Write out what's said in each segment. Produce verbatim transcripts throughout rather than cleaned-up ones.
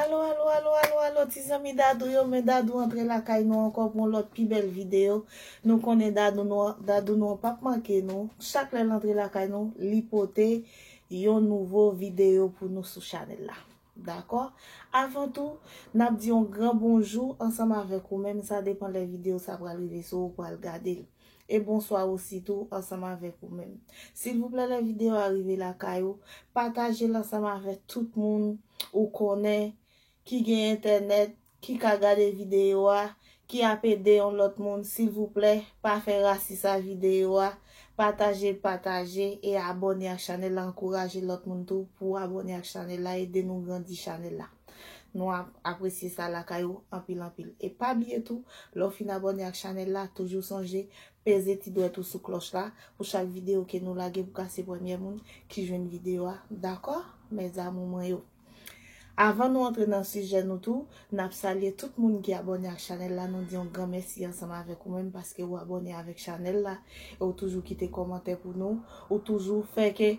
Alo, alo, alo, alo, alo, ti zanmi Dadou yo, men Dadou antre lakay nou ankò pou yon lòt pi bèl videyo. Nou konnen Dadou nou, Dadou nou p ap manke nou. Chak lè l antre lakay nou, li pote yon nouvo videyo pou nou sou chanèl la. Dakò? Avan tou, n ap di yon gran bonjou ansanm avèk ou menm. Sa depann lè videyo sa pral rive sou ou pral gade l. E bonswa osi tou ansanm avèk ou menm. Silvouplè, lè videyo a rive lakay ou, pataje l ansanm avèk tout moun ou konnen ki gen entènèt, ki ka gade videyo a, ki ap ede yon lòt moun. Silvouplè, pa fè rasis a videyo a. Pataje, pataje e abòne ak chanèl la. Ankouraje lòt moun tou pou abòne ak chanèl la. Ede nou grandi chanèl la. Nou ap apresye sa lakay ou anpil, anpil. E pa bliye tou, lè w fin abòne ak chanèl la, toujou sonje peze ti dwèt ou sou klòch la pou chak videyo ke nou lage pou ka se premye moun ki jwenn videyo a. Dakò? Mes amours mwen yo. Avan nou antre nan sijè nou tou, n ap salye tout moun ki abòne ak chanèl la. Nou di yon gran mèsi ansanm avèk ou menm paske ou abòne avèk chanèl la e ou toujou kite kòmantè pou nou. Ou toujou fè ke,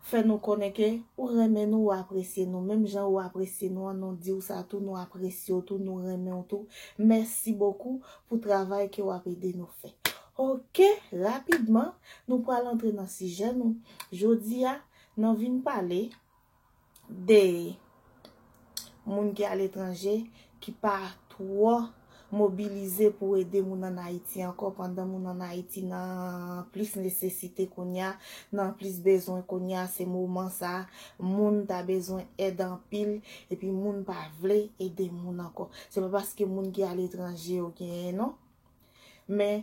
fè nou konnen ke ou renmen nou, ou apresye nou. Menm jan ou apresye nou an, nou di w sa tou, nou apresye w tou, nou renmen w tou. Mèsi bokou pou travay ke w ap ede nou fè. Oke, rapidman, nou pral antre nan sijè nou. Jodi a, nou vin pale de moun ki aletranje, ki pa twò mobilize pou ede moun ann Ayiti ankò, pandan moun ann Ayiti nan plis nesesite kounye a, nan plis bezwen kounye a, se moman sa, moun ta bezwen èd anpil, epi moun pa vle ede moun ankò. Se pa paske moun ki aletranje yo genyen, non. Men,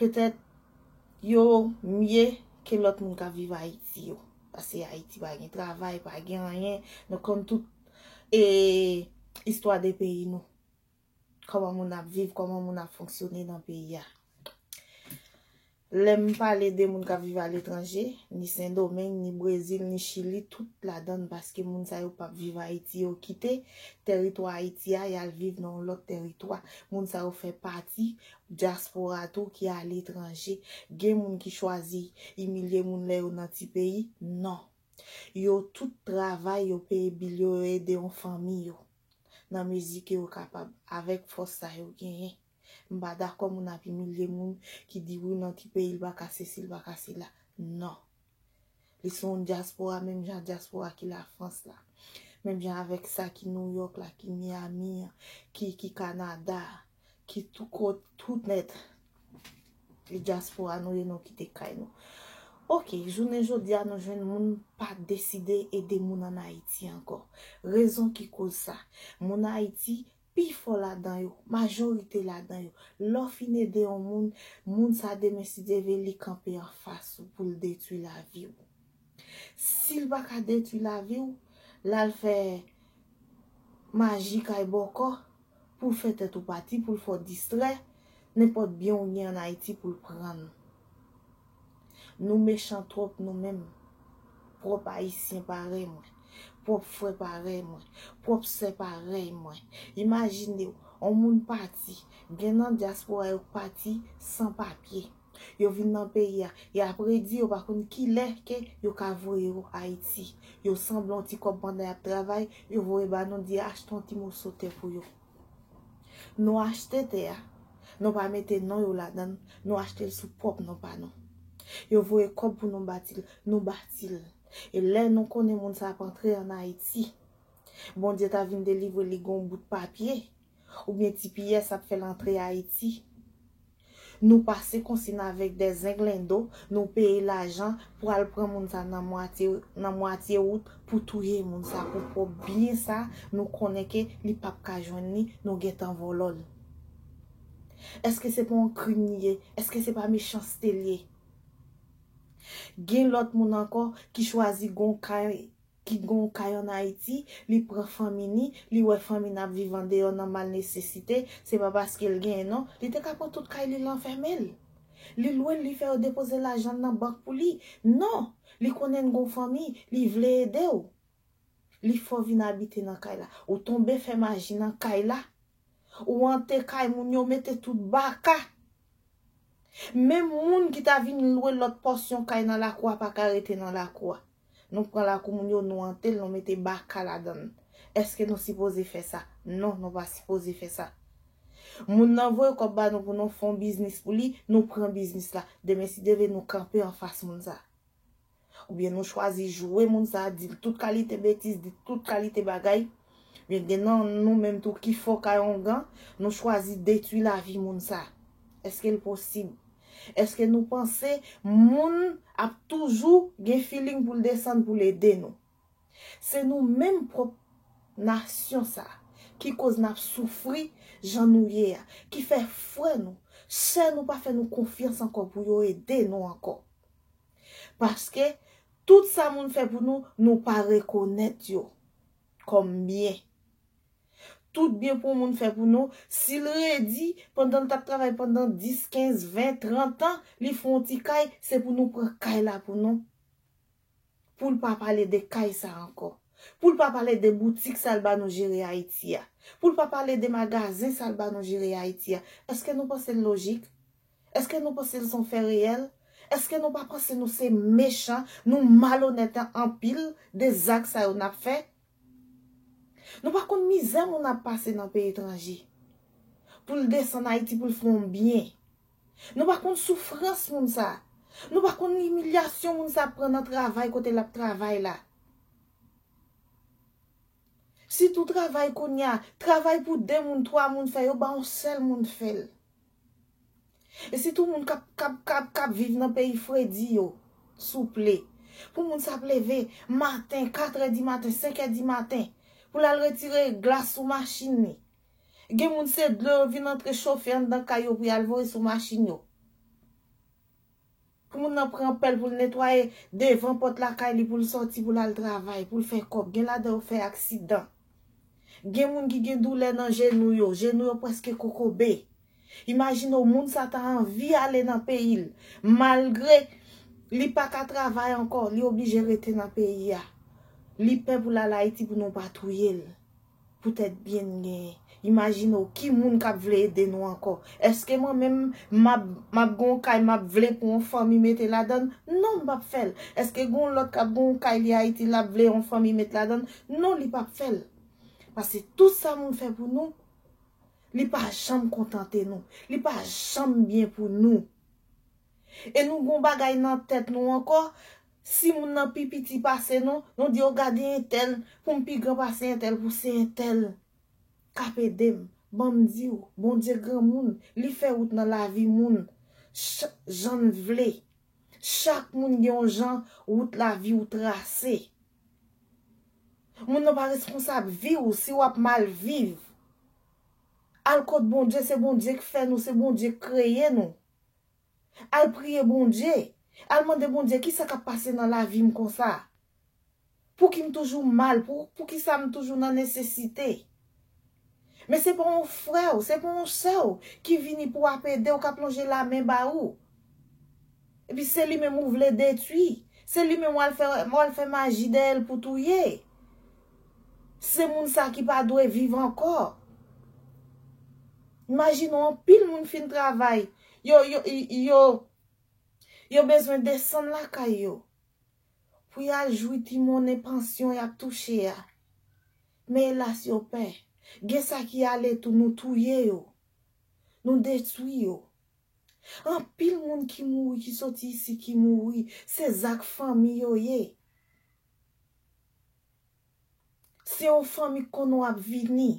petèt, yo mye ke lòt moun k ap viv Ayiti yo. Paske Ayiti pa gen travay, pa gen anyen. Nou konn tout, e, istwa de peyi nou. Kòman moun ap viv, kòman moun ap fonksyone nan peyi a. Lè m pale de moun k ap viv aletranje, ni Sendomeng, ni Brezil, ni Chili, tout ladan l, paske moun sa yo p ap viv Ayiti, yo kite tèritwa Ayiti a, y al viv nan yon lòt tèritwa. Moun sa yo fè pati dyaspora tou ki aletranje. Gen moun ki chwazi imilye moun lè yo nan ti peyi? Non. Yo tout travay, yo peye bil yo, yo ede yon fanmi yo nan mezi ke yo kapab, avèk fòs sa yo genyen. M pa dakò moun ap imilye moun ki di wi nan ti peyi l pa ka sesi, l pa ka sela. Non. Li se yon dyaspora, menm jan dyaspora ki Lafrans la. Menm jan avèk sa ki Nouyòk la, ki Miami an, ki, ki Kanada, ki tout kot, tout nèt. E dyaspora nou ye, nou kite kay nou. Oke, jounen jodi a, nou jwenn moun pa deside ede moun ann Ayiti ankò. Rezon ki koz sa? Moun Ayiti, pifò ladan yo, majorite ladan yo, lè w fin ede yon moun, moun sa demen si Dye vle, li kanpe anfas ou pou l detwi lavi w. Si l pa ka detwi lavi w, l al fè maji kay bòkò pou l fè tèt ou pati, pou l fè w distrè, nenpòt byen w gen ann Ayiti pou l pran l. Nou mechan twòp nou menm. Pwòp Ayisyen parèy mwen. Pwòp frè parèy mwen. Pwòp sè parèy mwen. Imajine w, yon moun pati. Gen nan dyaspora yo k pati san papye. Yo vin nan peyi a. E apre di yo pa konn kilè ke yo ka voye yo Ayiti. Yo sanble yon ti kòb pandan y ap travay, yo voye ba nou, di achte yon ti moso tè pou yo. Nou achte tè a, nou pa mete non yo ladan l, nou achte l sou pwòp non pa nou. Yo voye kòb pou nou bati l, nou bati l. E lè nou konnen moun sa ap antre ann Ayiti, Bondye ta vin delivre li gon bout papye, oubyen ti piyès ap fè l antre Ayiti. Nou pase konsi n avèk de zenglendo, nou peye lajan pou al pran moun sa nan mwatye, nan mwatye wout pou touye moun sa pou pwòp byen sa, nou konnen ke li p ap ka jwenn li, nou gentan vòlò l. Èske se pa yon krim li ye? Èske se pa mechanste li ye? Gen lòt moun ankò ki chwazi gon kay ki gon kay ann Ayiti, li pran fanmi ni, li wè fanmi n ap viv andeyò nan malnesesite, se pa paske l genyen non, li te ka pran tout kay li l anfèmen l. Li lwe l, li fè yo depoze lajan l nan bank pou li. Non, li konnen n gon fanmi, li vle ede w. Li fè w vin abite nan kay la. Ou tonbe fè maji nan kay la. Ou ante kay moun yo mete tout baka. Menm moun ki ta vin lwe lòt pòsyon kay nan lakou a pa ka rete nan lakou a. Nou pran lakou moun yo, nou ante l, nou mete baka ladan l. Èske nou sipoze fè sa? Non, nou pa sipoze fè sa. Moun nan voye kòb ba nou pou nou fè yon biznis pou li, nou pran biznis la. Demen si Dye vle, nou kanpe anfas moun sa. Oubyen nou chwazi jwe moun sa, di l tout kalite betiz, di tout kalite bagay. Oubyen gen nan nou menm tou ki fò kay ongan, nou chwazi detwi lavi moun sa. Èske l posib? Èske nou panse moun ap toujou gen feeling pou l desann pou l ede nou? Se nou menm pwòp nasyon sa ki koz n ap soufri jan nou ye a, ki fè frè nou, sè nou pa fè nou konfyans ankò pou yo ede nou ankò. Paske tout sa moun fè pou nou, nou pa rekonèt yo kòm byen. Tout byen pou moun fè pou nou, si l redi, pandan l t ap travay pandan dis, kenz, ven, trant an, li fè yon ti kay, se pou nou pran kay la pou nou. Pou l pa pale de kay sa ankò. Pou l pa pale de boutik sa l ba nou jere Ayiti a. Pou l pa pale de magazen sa l ba nou jere Ayiti a. Èske nou panse l lojik? Èske nou panse l se yon fè reyèl? Èske nou pa panse nou se mechan, nou malonèt anpil de zak sa yo n ap fè? Nou pa konn mizè moun ap pase nan peyi etranje pou l desann Ayiti pou l fè yon byen. Nou pa konn soufrans moun sa. Nou pa konn imilyasyon moun sa ap pran nan travay kote l ap travay la. Sitou travay kounye a, travay pou de moun, twa moun fè, yo ba yon sèl moun fè l. E sitou moun k ap, k ap, k ap, k ap viv nan peyi fredi yo, souple. Pou moun sa ap leve maten, katrè di maten, senkè di maten, pou l al retire glas sou machin li. Gen moun se dlo yo vin antre chofe anndan kay yo pou y al voye sou machin yo. Pou moun nan pran pèl pou l netwaye devan pòt lakay li pou l sòti pou l al travay, pou l fè kòb. Gen ladan yo fè aksidan. Gen moun ki gen doulè nan jenou yo, jenou yo prèske kokobe. Imajine w, moun sa ta anvi ale nan peyi l. Malgre li pa ka travay ankò, li oblije rete nan peyi a. Li pè pou l al Ayiti pou nou pa touye l. Poutèt byen n genyen. Imajine w, ki moun k ap vle ede nou ankò? Èske mwen menm, m ap, m ap gen yon kay, m ap vle pou yon fanmi mete ladan l? Non, m p ap fè l. Èske gen yon lòt k ap gen yon kay li Ayiti, l ap vle yon fanmi met ladan l? Non, li p ap fè l. Paske tout sa moun fè pou nou, li pa janm kontante nou. Li pa janm byen pou nou. E nou gon bagay nan tèt nou ankò, si moun nan pi piti pase nou, nou di, "O, gade entèl, pou m pi gran pase entèl, pou se entèl k ap ede m." Ban m di w, Bondye granmoun, li fè wout nan lavi moun ch-, jan l vle. Chak moun gen yon jan wout lavi w trase. Moun nan pa responsab vi w si w ap mal viv. Al kot Bondye, se Bondye k fè nou, se Bondye k kreye nou. Al priye Bondye. Al mande Bondye, "Kisa k ap pase nan lavi m konsa? Pouki m toujou mal? Pou, poukisa m toujou nan nesesite?" Men se pa yon frè w, se pa yon sè w ki vini pou ap ede w, k ap lonje lamen ba ou. Epi se li menm ou vle detwi. Se li menm w al fè, w al fè maji dèyè l pou touye. Se moun sa ki pa dwe viv ankò. Imajine w, anpil moun fin travay. Yo, yo, yo, yo bezwen desann lakay yo pou y al jwi ti monnen pansyon y ap touche a. Men elas, yo pè. Gen sa ki ale tou, nou touye yo. Nou detwi yo. Anpil moun ki mouri, ki soti isi, ki mouri, se zak fanmi yo ye. Se yon fanmi k konnen w ap vini.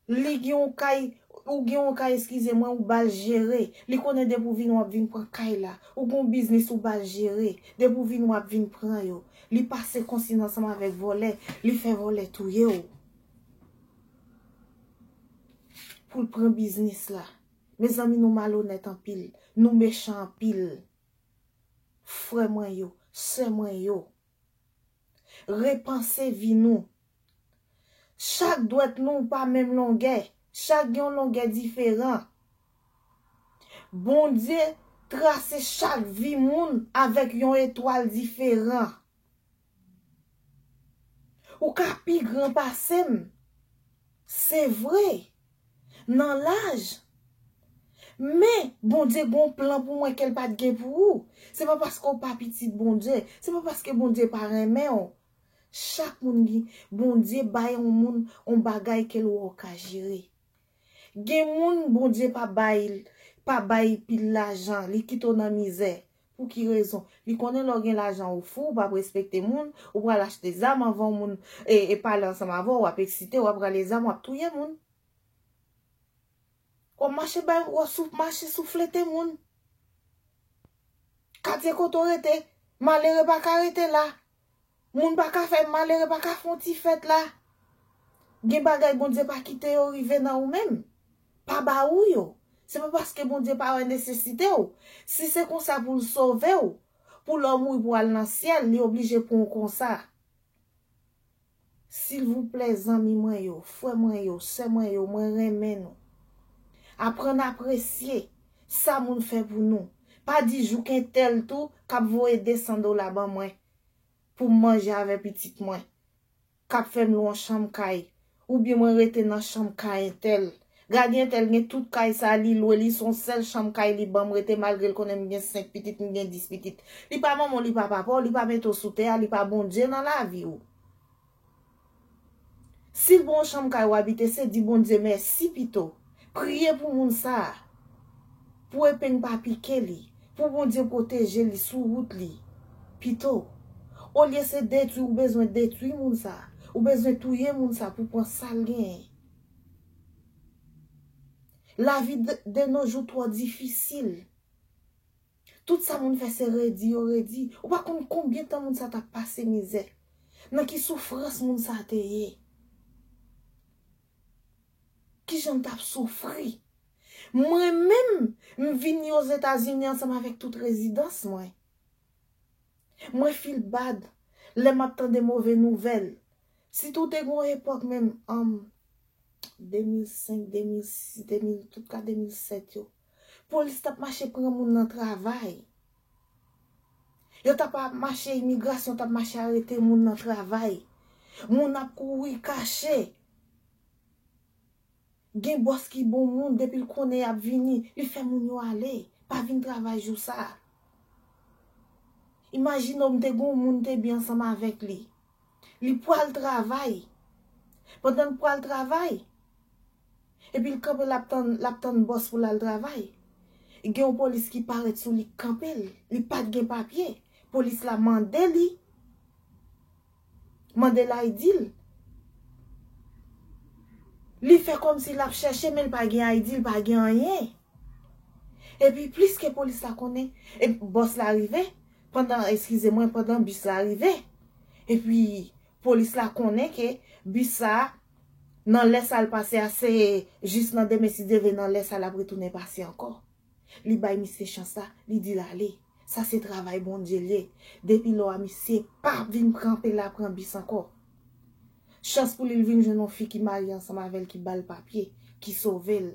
Li gen yon kay, ou gen yon kay, eskize mwen, ou ba l jere. Li konnen depi w vini, w ap vin pran kay la. Ou gen yon biznis, ou ba l jere. Depi w vini, w ap vin pran yo. Li pase konsiy ansanm avèk vòlè, li fè vòlè touye w. Pou l pran biznis la. Mezanmi, nou malonèt anpil. Nou mechan anpil. Frè mwen yo, sè mwen yo. Repanse vi nou. Chak dwèt nou pa menm longè. Chak gen yon longè diferan. Bondye trase chak vi moun avèk yon etwal diferan. Ou ka pi gran pase m. Se vre. Nan laj. Men, Bondye gen yon plan pou mwen ke l pa t gen pou ou. Se pa paske w pa pitit Bondye. Se pa paske Bondye pa renmen w. Chak moun gen, Bondye bay yon moun yon bagay ke l wè w ka jere. Gen moun, Bondye pa bay, pa bay pil lajan, li kite w nan mizè. Pou ki rezon? Li konnen lè w gen lajan ou fou, ou p ap respekte moun, ou pral achte zam anvan moun e, e pale ansanm avè w, w ap eksite, w ap rale zam, w ap touye moun. W ap mache bay, w ap sou, mache souflete moun. Katye kote w rete, malere pa ka rete la. Moun pa ka fè, malere pa ka fè yon ti fèt la. Gen bagay Bondye pa kite yo rive nan ou menm. Pa ba ou yo. Se pa paske Bondye pa wè nesesite w. Si se konsa pou l sove w, pou lè w mouri pou w al nan syèl, li oblije pran w konsa. Silvouplè, zanmi mwen yo, frè mwen yo, sè mwen yo, mwen renmen nou. Aprann apresye sa moun fè pou nou. Pa di jouk entèl tou k ap voye de san dola ban mwen pou m manje avè pitit mwen, k ap fè m lwe yon chanm kay, oubyen mwen rete nan chanm kay entèl. Gade entèl gen tout kay sa li lwe, li se yon sèl chanm kay li ban m rete, malgre l konnen m gen senk pitit, m gen dis pitit. Li pa manman w, li pa papa w, li pa mete w sou tè a, li pa Bondye nan lavi w. Si l ba w yon chanm kay w abite, se di Bondye mèsi pito. Priye pou moun sa a, pou epeng pa pike li, pou Bondye pwoteje li sou wout li pito. Olye se detwi, ou bezwen detwi moun sa a, ou bezwen touye moun sa a pou pran sa l genyen. Lavi de, de nos jours twò difisil. Tout sa moun fè se redi yo redi. Ou pa konn konbyen tan moun sa t ap pase mizè. Nan ki soufrans moun sa te ye. Kijan m t ap soufri. Mwen menm, m vini Ozetazini ansanm avèk tout rezidans mwen. Mwen feel bad lè m ap tande move nouvèl. Sitou te gen yon epòk menm, um, de mil senk, de mil sis, de mil, tout ka de mil sèt yo. Polis t ap mache pran moun nan travay. Yo t ap mache, imigrasyon t ap mache arete moun nan travay. Moun ap kouri kache. Gen bòs ki bon moun, depi l konnen y ap vini, li fè moun yo ale. Pa vin travay jou sa a. Imajine w, m te gen yon moun te byen ansanm avèk li. Li pral travay. Pandan l pral travay, epi l kanpe, l ap tann, l ap tann bòs pou l al travay. Gen yon polis ki parèt sou li, k kanpe l. Li pa t gen papye. Polis la mande li, mande l I D l. Li fè kòmsi l ap chèche, men l pa gen I D, l pa gen anyen. Epi plis ke polis la konnen, e bòs la rive, pandan, eskize mwen, pandan bis la rive. Epi polis la konnen ke bis sa, nan lè sa l pase a, se jis nan demen si Dye vle, nan lè sa l ap retounen pase ankò. Li bay misye chans la, li di l ale. Sa se travay Bondye l ye. Depi lò a, misye pa vin kanpe la pran bis ankò. Chans pou li, l vin jwenn yon fi ki marye ansanm avè l, ki ba l papye, ki sove l.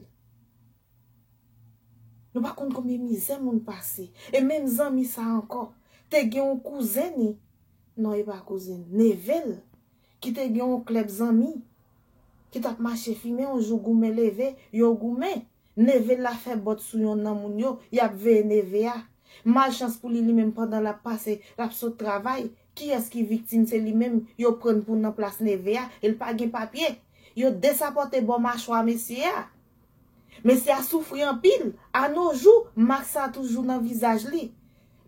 Nou pa konn konbyen mizè moun pase. E menm zanmi sa ankò, te gen yon kouzen ni, non, e pa kouzen, neve l, ki te gen yon klèb zanmi, ki t ap mache fimen, yon jou goumen leve, yo goumen. Neve l la fè bòt sou yonn nan moun yo, y ap veye neve a. Malchans pou li, li menm pandan l ap pase, l ap sot travay, kiyès ki viktim? Se li menm, yo pran pou nan plas neve a, e l pa gen papye. Yo desapòte bò machwa mesye a. Mesye a soufri anpil. A no jou, mak sa toujou nan vizaj li.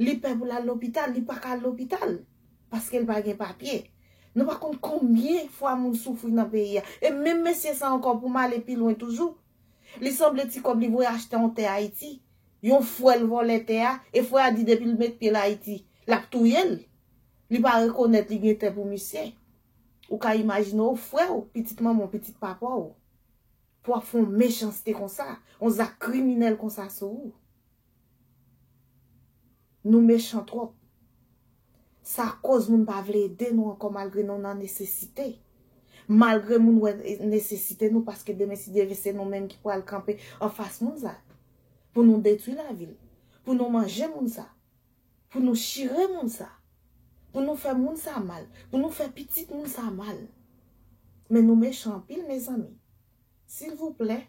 Li pè pou l al lopital, li pa ka al lopital. Paske l pa gen papye. Nou pa konn konbyen fwa moun soufri nan peyi a. E menm mesye sa ankò, pou m ale pi lwen toujou, li sanble ti kòb li voye achte yon tè Ayiti. Yon frè l vòlè tè a, e frè a di depi l met pye l Ayiti, l ap touye l. Li pa rekonèt li gen tè pou misye. Ou ka imajine w, frè w, pitit manman w, pitit papa w, pou w ap fè yon mechanste konsa, yon zak kriminèl konsa sou ou. Nou mechan twòp. Sa koz moun pa vle ede nou ankò malgre nou nan nesesite. Malgre moun wè nesesite nou, paske demen si Dye vle se nou menm ki pral kanpe anfas moun sa. Pou nou detwi lavi l. Pou nou manje moun sa. Pou nou chire moun sa. Pou nou fè moun sa mal. Pou nou fè pitit moun sa mal. Men nou mechan anpil, mezanmi. Silvouplè,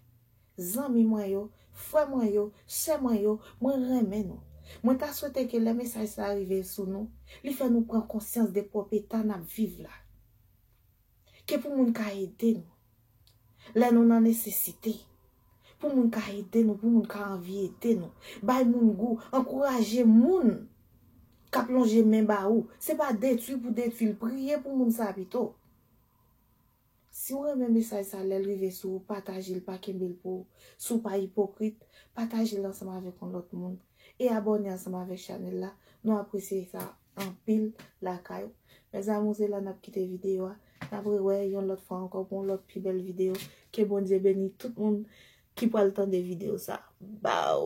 zanmi mwen yo, frè mwen yo, sè mwen yo, mwen renmen nou. Mwen ta swete ke lè mesaj sa rive sou nou, li fè nou pran konsyans de pwòp eta n ap viv la. Ke pou moun ka ede nou. Lè nou nan nesesite. Pou moun ka ede nou, pou moun ka anvi ede nou. Bay moun gou, ankouraje moun k ap lonje men ba ou. Se pa detwi pou detwi l, priye pou moun sa pito. Si w renmen mesaj sa, lè l rive sou ou, pataje l, pa kenbe l pou ou. Si w pa ipokrit, pataje l ansanm avèk yon lòt moun. E abòne ansanm avèk chanèl la. Nou apresye sa anpil lakay ou. Mezanmi, se la n ap kite videyo a. N ap rewè yon lòt fwa ankò pou yon lòt pi bèl videyo. Ke Bondye beni tout moun ki pral tande videyo sa. Baw!